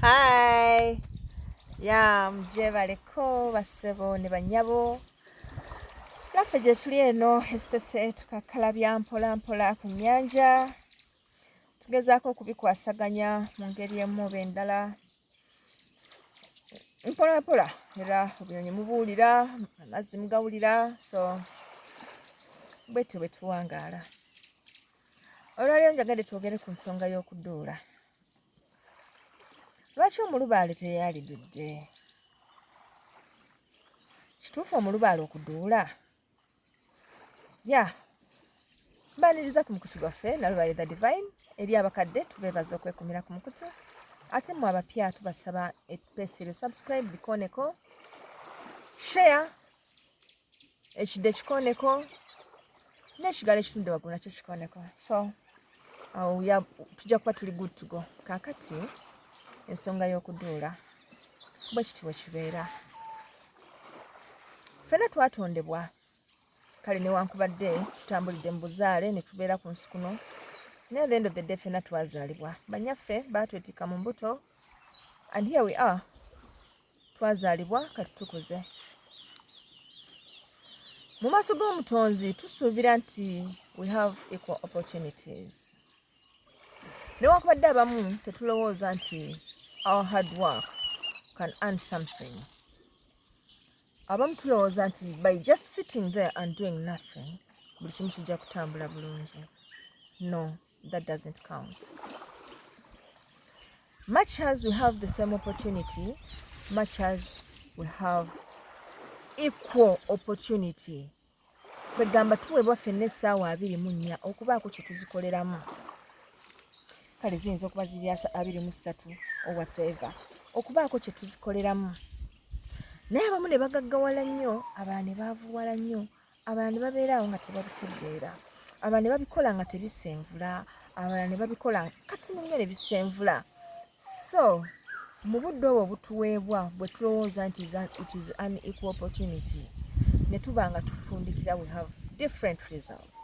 Hi. Ya mugyebaleko bassebo ne bannyabo. Naffe gye tuli eno essese tukakkalabya mpola mpola ku nnyanja. Tugezaako okubikwasaganya mu ngeri emu oba endala. Mpola mpola era obunyonyi mubuwulira, amazzi mugawulira, so bwetyo bwe tuwangaala. Olwaleero njagadde twogere ku nsonga y'okuduula. Lwaki omulubaale teyalidudde? Kituufu omulubaale okuduula? Ya, mbaniriza ku mukutu gwaffe Nalubaale the Divine. Eri abakadde tubeebaza okwekumira ku mukutu, ate mmwe abapya tubasaba epeesa eryo subscribe, bikooneko, share ekidde kikoneko n'ekigalo ekitunde waggulu nakyo kikoneko, so awo tujja kuba tuli good to go. Kaakati ensonga y'okuduula bwe kiti bwe kibeera, ffena twatondebwa kale newankubadde tutambulidde mu buzaale ne tubeera ku nsi kuno, naye at the end of the day ffena twazaalibwa, banyaffe baatwetikka mu mbuto and here we are, twazaalibwa kati tukuze. Mu maaso g'omutonzi tusuubira nti we have equal opportunities, newankubadde abamu tetulowooza nti our hard work can earn something. Abamu tulowooza nti by just sitting there and doing nothing buli kimu kijja kutambula bulungi. No, that doesn't count. Much as we have the same opportunity, much as we have equal opportunity, kwegamba tuweebwa ffenna essaawa 24 okubaako kye tuzikoleramu, kale ziyinza okuba ziri 23 or whatsoever, okubaako kye tuzikoleramu, naye abamu ne bagaggawala nnyo, abalala ne baavuwala nnyo, abalala ne babeera awo nga tebabitegeera, abalala ne babikola nga tebisenvula, abalala ne babikola kati nnyo ne bisenvula. So mu budde obwo obutuweebwa bwe tulowooza nti it is an equal opportunity, ne tuba nga tufundikira we have different results.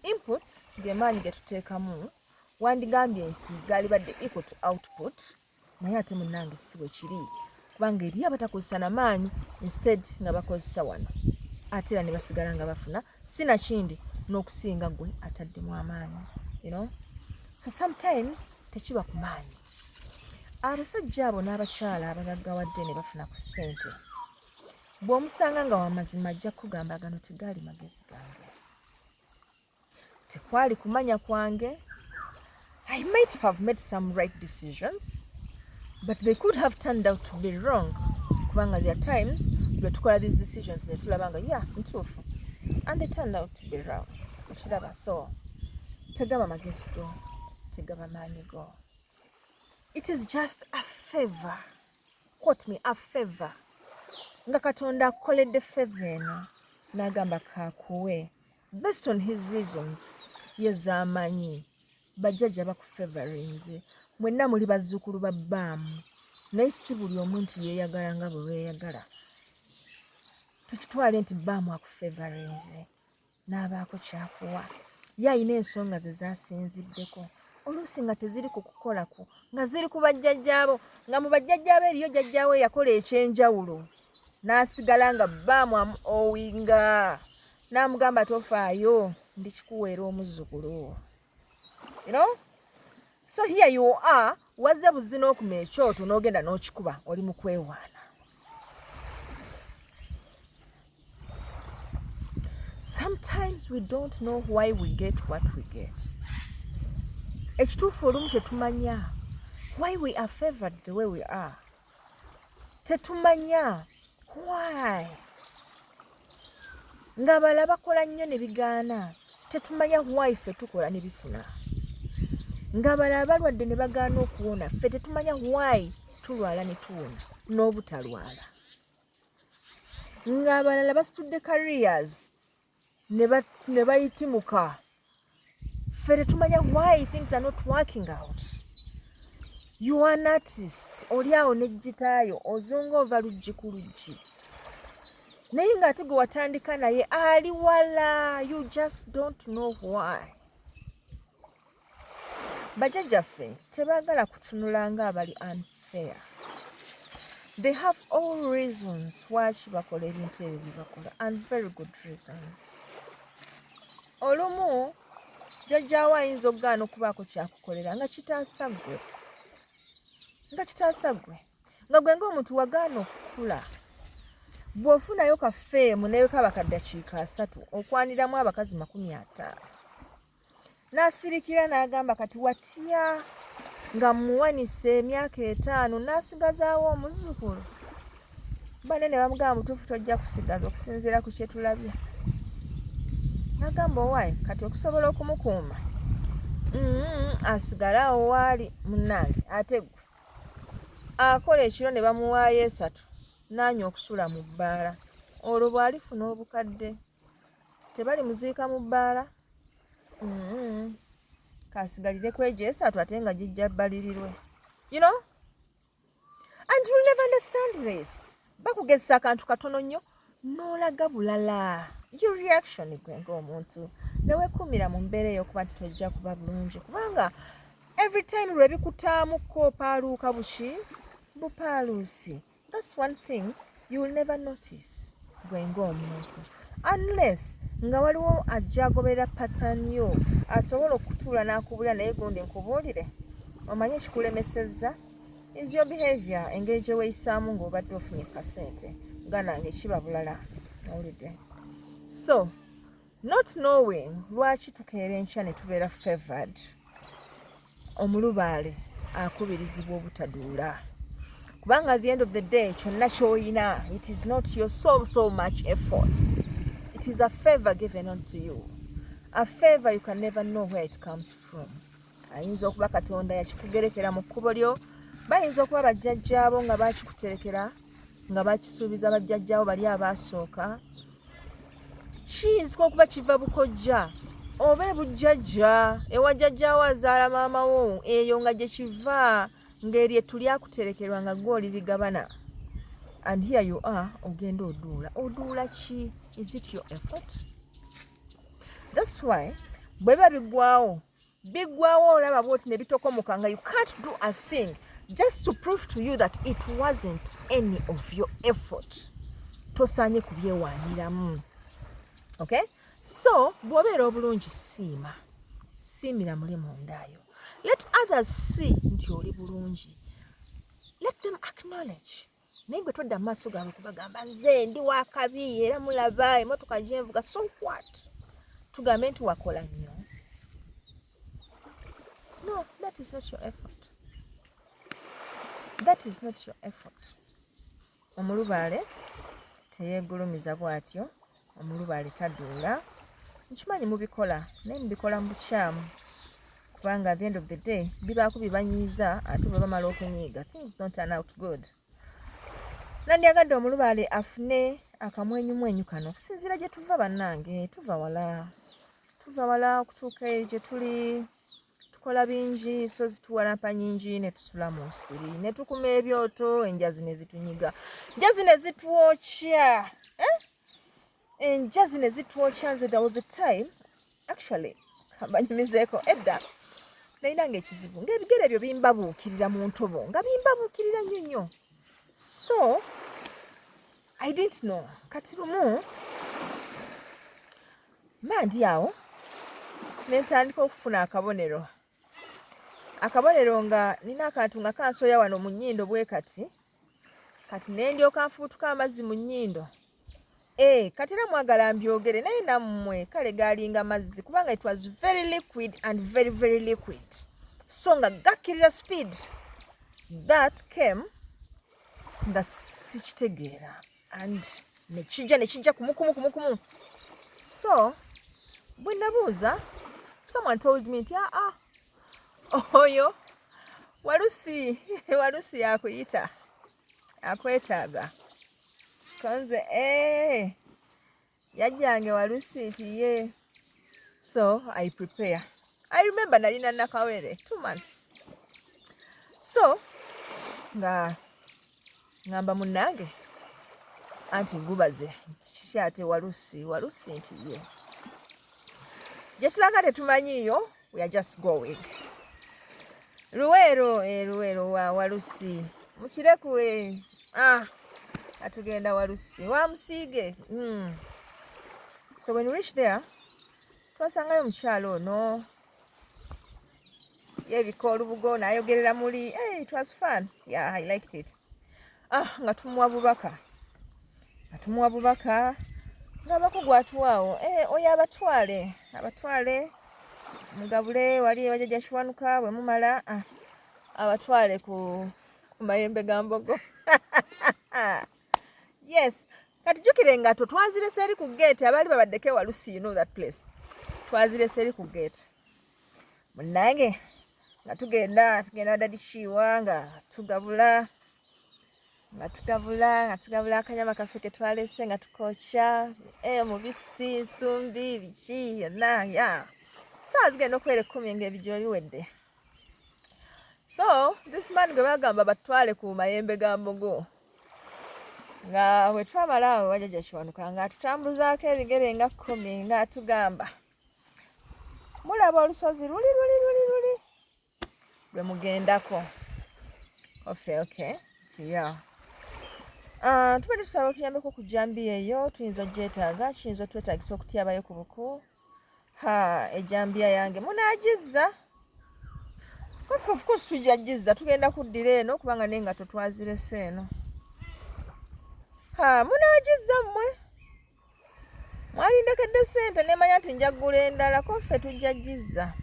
Inputs gemaanyi ge tuteekamu, wandigambye nti gaalibadde equal to output, naye ate munnange si bwe kiri, kubanga eri abatakozesa na maanyi, instead nga bakozesa wano, ate era ne basigala nga bafuna sinakindi n'okusinga gwe ataddemu amaanyi. So sometimes tekiba ku maanyi. Abasajja abo n'abakyala abagaggawadde ne bafuna ku ssente, bw'omusanga nga wamazima ajja kukugamba, "Gano tegaali magezi gange, tekwali kumanya kwange. I might have made some right decisions, but they could have turned out to be wrong," kubanga there are times lwe tukola these decisions ne tulaba nga ya ntuufu and they turned out to be wrong. Okiraba? So tegaba magezi go, tegaba maanyi go, it is just a favor. Quote me, a favor, nga Katonda akukoledde favor eno n'agamba kakuwe based on his reasons ye z'amanyi. Bajjajja bakufavorinze, mwenna muli bazzukulu ba bbaamu, naye si buli omu nti yeeyagala nga bwe weeyagala. Tukitwale nti bbaamu akufavorinze n'abaako kyakuwa, ye alina ensonga ze zasinziddeko, oluusi nga teziri ku kukola kwo, nga ziri ku bajjajjaabo, nga mu bajjajjaabo eriyo jjajjaawo eyakola ekyenjawulo n'asigala nga bbaamu amu owinga n'amugamba, "Tofaayo, ndikikuweera omuzzukulu." So here you are, wazze buzi n'okuma ekyoto n'ogenda n'okikuba, oli mu kwewaana. Sometimes we don't know why we get what we get. Ekituufu olumu tetumanya why we are favored the way we are, tetumanya why ng'abalala bakola nnyo ne bigaana, tetumanya why ffe tukola ne bifuna, ng'abalala balwadde ne bagaana okuwona, ffe tetumanya why tulwala ne tuwona n'obutalwala, ng'abalala basitudde careers ne bayitimuka, ffe tetumanya why things are not working out. You are an artist, oli awo ne gitaayo ozunga ova luggi ku luggi, naye ng'ate gwe watandika naye ali wala. You just don't know why. Bajjajjaffe tebaagala kutunula nga abali unfair. They have all reasons lwaki bakola ebintu ebyo bye bakola, and very good reasons. Olumu jjajjaawo ayinza okugaana okubaako kyakukolera nga kitaasa ggwe, nga kitaasa ggwe, nga gwe ng'omuntu wagaana okukula. Bw'ofunayo ka fame naye kaba ka ddakiika 30, okwaniramu abakazi 50, n'asirikira n'agamba, "Kati watya nga muwanise emyaka 5 n'asigazaawo omuzzukulu?" Banene bamugamba, "Mutuufu, tojja kusigaza okusinziira ku kyetulabye." Nagamba, "Owaayi, kati okusobola okumukuuma asigale awo waali." Munnange, ate gwe akola ekiro ne bamuwaayo 3 n'anywa okusula mu bbaala, olwo bw'alifuna obukadde tebali muziika mu bbaala. Kasigalire ku egyo 3 ate nga gijja bbalirirwe. And you'll never understand this. Bakugezesa akantu katono nnyo n'olaga bulala your reaction. Gwe ng'omuntu neweekuumira mu mbeera ey'okuba nti tojja kuba bulungi, kubanga every time lwe bikutaamuko opaaluuka buki bupaaluusi. That's one thing you will never notice gwe ng'omuntu, unless nga waliwo ajja agoberera pattern yo, asobola okutuula n'akubulira. Naye gundi nkubuulire, omanye ekikulemesezza is your behavior, engeri gye weeyisaamu ng'obadde ofunye kasente. Ganange, kiba bulala, owulidde? So not knowing lwaki tukeera enkya ne tubeera favored, omulubaale akubirizibwa obutaduula, kubanga at the end of the day kyonna ky'oyina, it is not your so so much effort. It is a favor given unto you, a favor you can never know where it comes from. Ayinza okuba Katonda yakikugerekera mu kkubo lyo, bayinza okuba bajjajjaabo nga bakikuterekera, nga bakisuubiza bajjajjaabo bali abaasooka. Kiyinzika okuba kiva bukojja oba ebujjajja, ewa jjajjaawo azaala maama wo, eyo nga gye kiva, ng'eryo ettu lyakuterekerwa nga gwe olirigabana. And here you are, ogenda oduula. Oduula ki? Is it your effort? That's why bwe biba biggwawo, biggwawo, olaba bwoti ne bitokomoka nga you can't do a thing, just to prove to you that it wasn't any of your effort. Tosaanye kubyewaaniramu, okay? So bw'obeera obulungi, siima, siimira muli mundaayo. Let others see nti oli bulungi, let them acknowledge. Naye gwe todda mu maaso gaabwe kubagamba, "Nze ndi wakabi, era mulaba emotoka gyenvuga." So what? Tugambe nti wakola nnyo? No, that is not your effort. That is not your effort. Omulubaale teyeegulumiza bw'atyo, omulubaale taduula. Nkimanyi mubikola, naye mubikola mu bukyamu, kubanga at the end of the day bibaako bibanyiiza, ate bwe bamala okunyiiga, things don't turn out good. Nandyagadde omulubaale afune akamwenyumwenyu kano okusinziira gye tuva. Bannange, tuva wala, tuva wala okutuuka eyo gye tuli. Tukola bingi, so zituwalampa nyingi, ne tusula mu nsiri, ne tukuma ebyoto, enjazi ne zitunyiga, enjazi ne zitwokya, eh? Enjazi ne zitwokya. Nze there was a time, actually banyumizeeko, edda nalina nga ekizibu ng'ebigere ebyo bimbabuukirira mu ntobo, nga bimbabuukirira nnyo nnyo. So I didn't know. Kati lumu mba ndi awo ne ntandika okufuna akabonero nga nina akantu nga kansoya wano mu nnyindo bwe kati. Kati ne ndyoka nfubutuka amazzi mu nnyindo. E, kati era mwagala mbyogere, naye nammwe kale gaalinga mazzi, kubanga it was very liquid and very very liquid, so nga gakkirira speed. That came nga sikitegeera, and nekijja nekijja kumukumu kumukumu. So bwe nabuuza, someone told me nti, "Aa, oyo walusi, walusi yakuyita, akwetaaga." Konze, eh, yajjange walusi nti ye. So I prepare. I remember nalina nakawere 2 months, so nga ngamba munnange anti gubaze nti kiki ate walusi, walusi nti ye. Gye tulaga tetumanyiiyo, we are just going. Luweero, Luweero wa Walusi Mukireku, ah, atugenda Walusi wa Musiige. So when we reach there, twasangayo omukyalo ono yeebika olubugo n'ayogerera muli. Hey, it was fun. Yeah, I liked it. Ah, nga tumuwa bubaka, nga tumuwa bubaka ng'abako gwatuwaawo, oyo abatwale, abatwale mugabule wali ewajjajja Kiwanuka. Bwe mumala, ah, abatwale ku mayembe ga mbogo. Yes, kati jjukira engatto twazirese eri ku gate. Abaali babaddeko ewalusi, you know that place. Twazirese eri ku gate. Munnange, nga tugenda, tugenda Daddy Kiwa, nga tugabula, nga tugabula, nga tugabula akanyama kaffe ke twalese, nga tukokya mubisi, nsumbi, biki yonna. Ya saawa zigenda okubeera 10 ng'ebijjo biwedde. So this man gwe bagamba batwale ku mayembe ga mbogo, nga bwe twamala awo wajjajja Kiwanuka ng'atutambuzaako ebigere nga 10, ng'atugamba, "Mulaba olusozi luli, luli, luli, luli lwe mugendako?" Ofe, okay, yeah. Tubadde tusaba otuyambeko ku jambiya eyo, tuyinza ogyetaaga, kiyinza otwetaagisa okutyabayo ku buku. Ha, ejambiya yange munaagizza? Of course tujja gizza, tugenda kuddira eno kubanga n'engatto twazirese eno. Ha, munaagizza mmwe? Mwalindekedde ssente nemanya nti nja ggula endala. Ko ffe tujja gizza.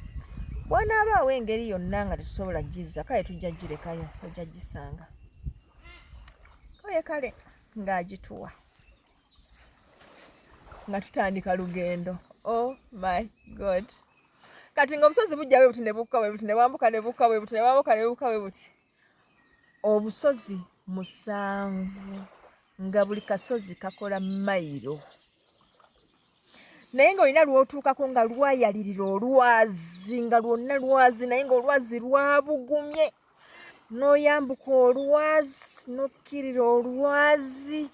Bw'anaabaawo engeri yonna nga tetusobola gizza, kale tujja girekayo, ojja gisanga. Oye kale ng'agituwa, nga tutandika lugendo. Oh my God, kati ng'obusozi bujja bwe buti ne bukka bwe buti ne bwambuka ne bukka bwe buti ne bwambuka ne bukka bwe buti, obusozi 7, nga buli kasozi kakola mayiro, naye ng'olina lw'otuukako nga lwayalirira olwazi, nga lwonna lwazi, naye ng'olwazi lwabugumye, n'oyambuka olwazi n'okkirira olwazi.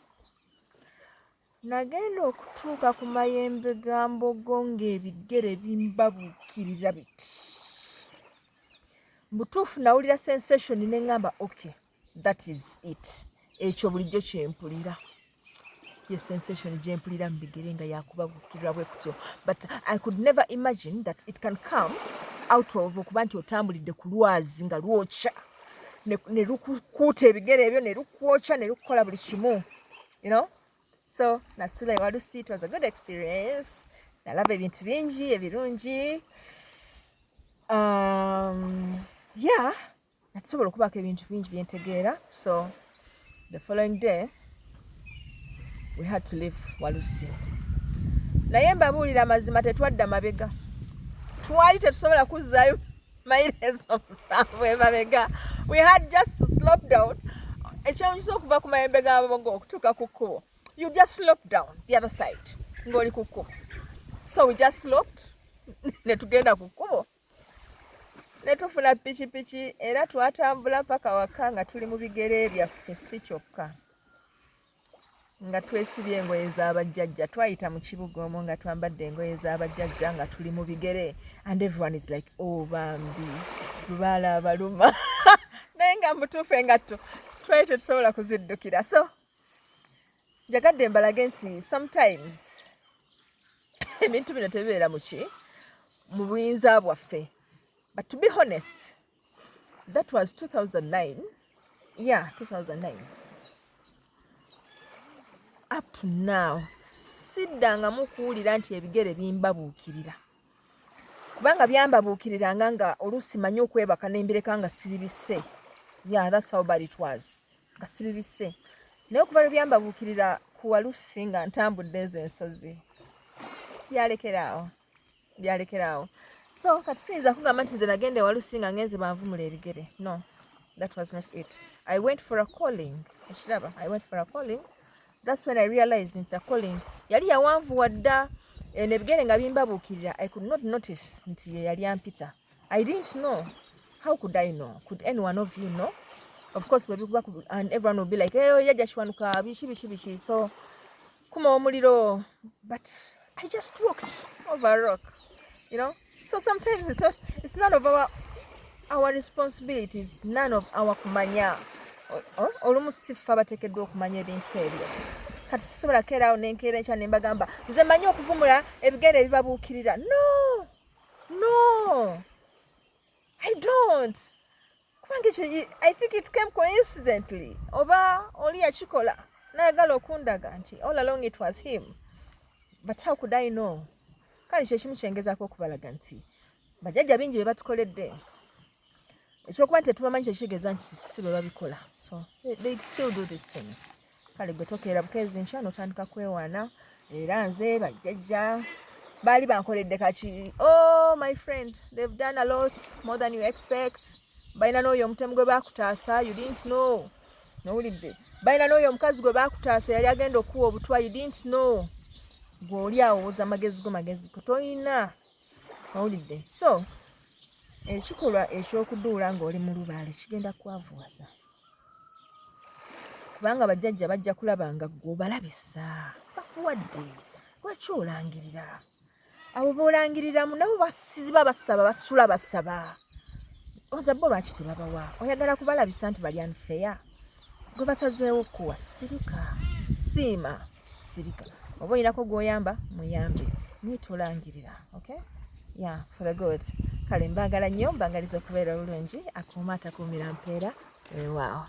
Nagenda okutuuka ku mayembe ga mbogo ng'ebigere bimbabuukirira biti. Butuufu nawulira sensation ne ŋŋamba, "Okay, that is it." Ekyo bulijjo kyempulira, ye sensation gyempulira mu bigere nga yakubabuukirira bwe kutyo, but I could never imagine that it can come out of okuba nti otambulidde ku lwazi nga lwokya ne lukukuuta ebigere ebyo ne lukwokya ne lukukola buli kimu. So nasula ewalusi. It was a good experience. Nalaba ebintu bingi ebirungi. Yeah, natusobola okubaako ebintu bingi byentegeera. So the following day we had to leave Walusi, naye mbabuulira amazima, tetwadda mabega. Twali tetusobola kuzzaayo mayiro ezo 7 emabega. We had just to slope down. Ekyewunyisa, okuva ku mayembe ga mbogo okutuuka ku kkubo, you just slope down the other side ng'oli ku kkubo. So we just sloped ne tugenda ku kkubo ne tufuna pikipiki, era twatambula paka waka nga tuli mu bigere byaffe. Si kyokka, nga twesibye engoye z'abajjajja. Twayita mu kibuga omwo nga twambadde engoye z'abajjajja, nga tuli mu bigere, and everyone is like, "Oh, bambi lubaala abaluma." Naye nga mutuufu engatto twali tetusobola kuziddukira. So njagadde mbalage nti sometimes ebintu bino tebibeera muki mu buyinza bwaffe. But to be honest, that was 2009. Yeah, 2009. Up to now siddangamu kuwulira nti ebigere bimbabuukirira, kubanga byambabuukiriranga nga oluusi manyi okwebaka nembireka nga sibibisse. Yeah, that's how bad it was, nga sibibisse. Naye okuva lwe byambabuukirira ku Walusi nga ntambudde ezo ensozi, byalekeraawo, byalekeraawo. So kati siyinza kugamba nti nze nagenda ewalusi nga ngenze banvumula ebigere. No, that was not it. I went for a calling. Ekiraba, I went for a calling. That's when I realized nti the calling yali yawanvuwa dda. Eno ebigere nga bimbabuukirira, I could not notice nti ye yali ampita. I didn't know. How could I know? Could any one of you know? Of course bwebikuba, and everyone will be like, "Hey, yajja Kiwanuka, biki biki biki." So kuma omuliro, but I just walked over a rock. So sometimes it's none of our Our responsibility is none of our kumanya. Olumu si ffe abateekeddwa okumanya ebintu ebyo. Kati sisobola keeraawo nenkeera enkya ne mbagamba nze manyi okuvumula ebigere ebibabuukirira. No, I don't, kubanga ekyo I think it came coincidentally, oba oli yakikola nayagala okundaga nti all along it was him, but how could I know? Kale kyekimu kyengezaako okubalaga nti bajjajja bingi bye batukoledde. Ekyokuba nti tetubamanyi kyekitegeeza nti si bwe babikola. So they still do these things. Kale gwe tokeera bukeezi nkya notandika kwewaana, era nze bajjajja baali bankoledde kaki. Oh my friend, they've done a lot more than you expect. Balina n'oyo omutemu gwe bakutaasa, you didn't know. Nowulidde, balina n'oyo omukazi gwe bakutaasa yali agenda okuwa obutwa, you didn't know. Gwe oli awowoza amagezi go, magezi go toyina. Owulidde? So ekikolwa ekyokuduula ng'oli mu lubaale kigenda kwavuwaza, kubanga bajjajja bajja kulaba nga gwe obalabisa. Bakuwadde, lwaki olangirira? Abo boolangiriramu nabo basiziba basaba, basula basaba. Oza bo lwaki tebabawa? Oyagala kubalabisa nti bali unfair. Gwe basazeewo kuwa, sirika, siima, sirika. Oba olinako gw'oyamba, muyambe, naye tolangirira. Okay, yeah, for the good. Kale mbaagala nnyo, mbangaliza okubeera obulungi. Akuuma atakuumira mpeera. Weewaawo.